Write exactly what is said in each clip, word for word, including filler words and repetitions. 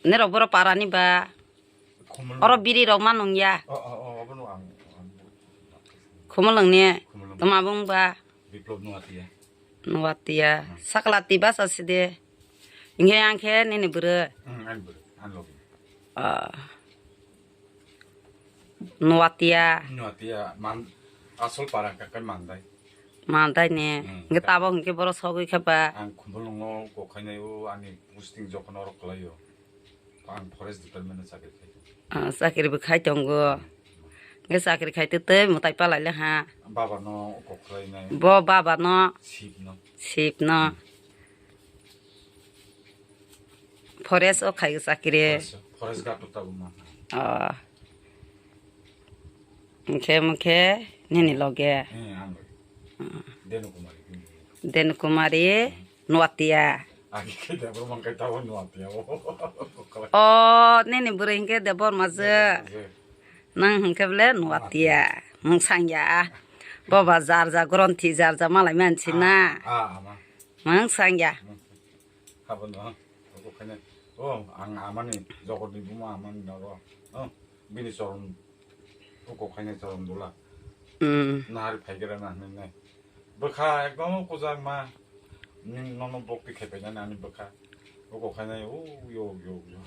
Nirok boro parani ba. Khumulwng. Oro biri rok ma nungya. O, o, o, obono ang, ang. Khumulwng ni. Khumulwng. Toma bung ba. Biplop Nuatia. Nuatia. Hmm. Sakla tiba sa side. Inge ang khe nini bwrwi. Hmm, ani bwrwi, ani logi. Ah. Nuatia. Nuatia, man, asol para ka kai mandai. Mandai ne. Hmm. Inge tabok inge boro sogwi khe ba. Ang Khumulwngo kokhainai o ani posting jokhon oro kwlaio. Ang forest department o chakri khai tongo. Ah, chakri bo khai tongo. Hwnkhe chakri khai twi twi mwtai palai le ha. Baba no kokhlai nai. Bo baba no. Sip no. Sip no. Hmm. Forest o khai chakri. Forest, forest guard o tabuk ma. Ah. Hwnkhe, hwnkhe nini loge. Eh, ang loge. Ah. Denu Kumari. Denu Kumari. Hmm. Nuatia. Agi khe debor man kai tabo Nuatia o. O, nini bwrwi hinkhe debor majwk. Debor majwk. Nang hinkhe bole Nuatia. Nuatia. Mungsang ya. Boba jar ja gronthi jar ja malai mansi na. Ah, ah, ama. Mungsang ya. Hmm. Habono. Obo khaine. O, ang amani jogotni buma amani nogo. Oh, bini choron. Oko khainai choron dula. Hmm. Nahari phaigra na hinwi nai. Bwkha ekdom kujak ma. Nini nono bokti khaipainani ani bwkha. Oko khainai, o, yo, yo, yo,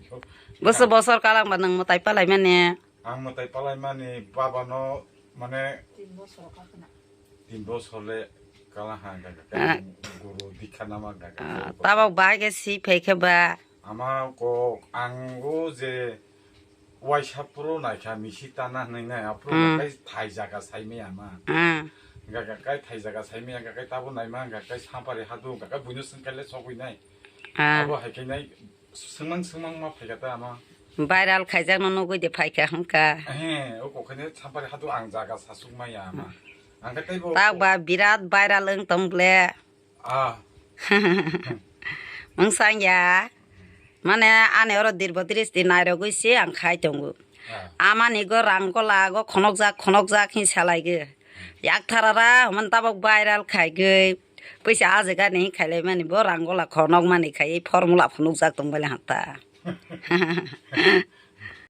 yo. Bwswk bosor kalangba nwng mwtai palaimani? Ang mwtai palaimani babano, mane, tin bosor le kala ha gaga, ah, guru dikha nama gaga. Ah, tabok bahai khe si phai khe ba. Ama kok ang o je waisa phuru naikha misi tana hinwi nai, aphuru, hmm, hwnkhe thai jaga saimaya ma. Hmm. Hwnkhe kai thai jaga saimaya, hwnkhe kai tabo naima, hwnkhe kai sampari hadu, hwnkhe kai buino swngkhaile sogwi nai. Ah. Abo hai khe nai swngmang swngmang ma phaikha ta ama. Viral khaijakno nugwi de phaikha hwnkha. Ehe, o kokhaino sampari hadu ang jaga sasuk maya ama. Ang khe teibo tak ba birat viral wng tong ble. Ah. Mungsang ya. Mane ani oro dirbo dristi nairogwi se ang khai tongo. Ah. Amani go rang gola go khonokjak khonokjak hin salai go. Yak tharara hwnmani tabok viral khai gwi. Puisa ajagani khailai mani bo rang gola khonok mani khai formula phunukjak tong bale hata.